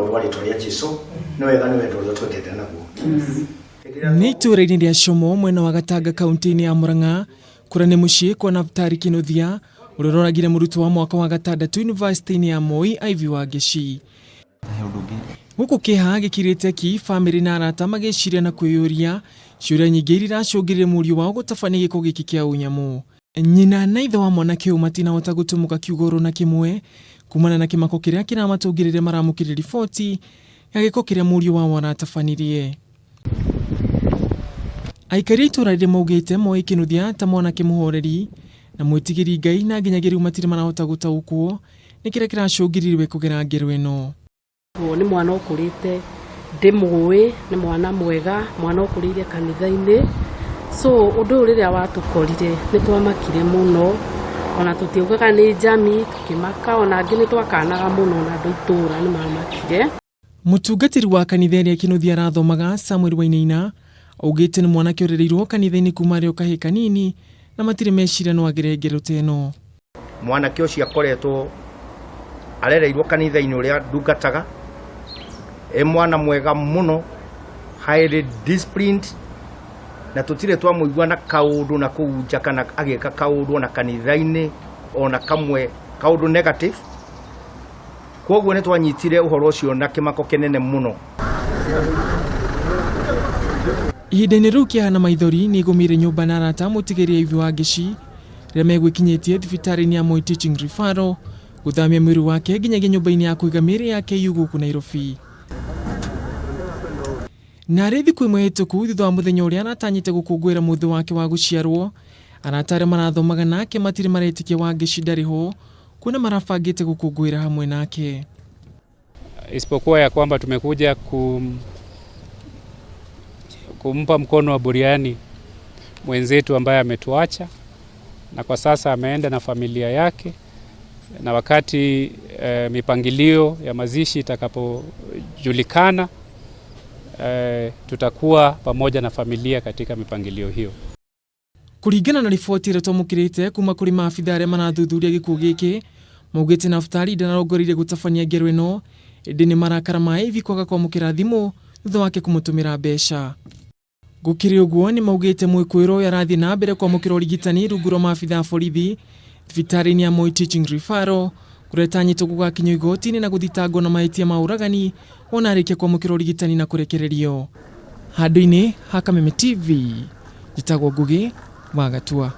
Maũndũ wa rĩtwa rĩa Jesu. Nĩ wega nĩ wendo ũrĩa ũtwendete naguo. Nĩ itũũra-inĩ rĩa Como mwena wa Gatanga kaunti-inĩ ya Murang'a kũrĩa nĩ mũciĩ kwa Naftali Kinuthia ũrĩa ũroragire mũrutwo wa mwaka wa gatandatũ yunivasĩtĩ-inĩ ya Moi Ivy Wangeci. Gũkũ kĩeha gĩkirĩte ki, bamĩrĩ na arata magĩciria na kwĩyũria ciũria nyingĩ iria iracũngĩrĩria mũriũ wao gũtabania gĩko gĩkĩ kĩa ũnyamũ. Nyina na ithe wa mwanake ũyũ matinahota gũtumũka kiugo oro na kĩmwe kumana na kĩmako kĩrĩa kĩramatũngire rĩrĩa maramũkĩrire riboti ya gĩko kĩrĩa mũriũ wao aratabanirie. Aikari a itũra rĩrĩ maugĩte moĩ Kĩnuthia ta mwanake mũhoreri na mwĩtigĩri Ngai na nginyagia rĩu matirĩ marahota gũtaũkwo nĩ kĩrĩa kĩracũngĩrĩirie we kũgera ngero ĩno. Nĩ mwana ũkũrĩte ndĩmũĩ, nĩ mwana mwega, mwana ũkũrĩire kanitha-inĩ. So ũndũ ũyũ rĩrĩa watũkorire nĩ twamakire mũno, ona tũtiaugaga nĩ njami, tũkĩmaka, ona angĩ nĩ twakanaga mũno ona andũ a itũra nĩ mamakire. Mũtungatĩri wa kanitha ĩrĩa Kĩnuthia arathomaga Samuel Wainaina augĩte nĩ mwanake ũrereirwo kanitha-inĩ kuma arĩ o kahĩĩ kanini na matirĩ meciria no agere ngero ta ĩno. Mwanake ũcio akoretwo arereirwo kanitha-inĩ ũrĩa ndungataga, e mwana mwega mũno, highly disciplined, na tũtirĩ twamũigua na kaũndũ na kũu nja kana agĩka kaũndũ ona kanitha-inĩ ona kamwe kaũndũ negative. Kwoguo nĩ twanyitire ũhoro ũcio na kĩmako kĩnene mũno. Ihinda-inĩ rĩu kĩeha na maithori nĩ igũmĩire nyũmba na arata mũtigĩri Ivy Wangeci rĩrĩa megwĩkinyĩtie thibitarĩ-inĩ ya Moi Teaching Referral gũthamia mwĩrĩ wake nginyagia nyũmba-inĩ ya kũiga mĩĩrĩ ya KU gũkũ Nairobi. Narĩ thikũ ĩmwe hĩtũku thutha wa mũthenya ũrĩa aratanyĩte gũkũngũĩra mũthĩ wake wa gũciarwo, arata arĩa marathomaga nake matirĩ maretĩkia Wangeci ndarĩ ho kuona marabangĩte gũkũngũĩra hamwe nake. Isipokuwa ya kwamba tumekuja kumpa mkono wa buriani mwenzetu ambaye ametuacha na kwa sasa ameenda na familia yake, na wakati mipangilio ya mazishi itakapojulikana, tutakuwa pamoja na familia katika mipangilio hiyo. Kũringana na riboti ĩrĩa twamũkĩrĩte kuma kũrĩ maabitha arĩa marathuthuria gĩkuũ gĩkĩ, maugĩte Naftali ndanarongoreirie gũtabania ngero ĩno, ĩndĩ nĩ marakara ma Ivy kwaga kwamũkĩra thimũ thutha wake kũmũtũmĩra mbeca. Gũkĩrĩ ũguo nĩ maugĩte mwĩkũĩrwo ũyũ arathiĩ na mbere kwamũkĩra ũrigitani rungu rwa maabitha a borithi thibitarĩ-inĩ ya Moi Teaching Referral kũrĩa ĩtanyĩtwo gũgakinyio igoti-inĩ na gũthitangwo na mahĩtia ma ũragani wona arĩkia kwamũkĩra ũrigitani na kũrekererio. Handũ-inĩ ha Kameme TV, njĩtagwo Ngũgĩ wa Gatua.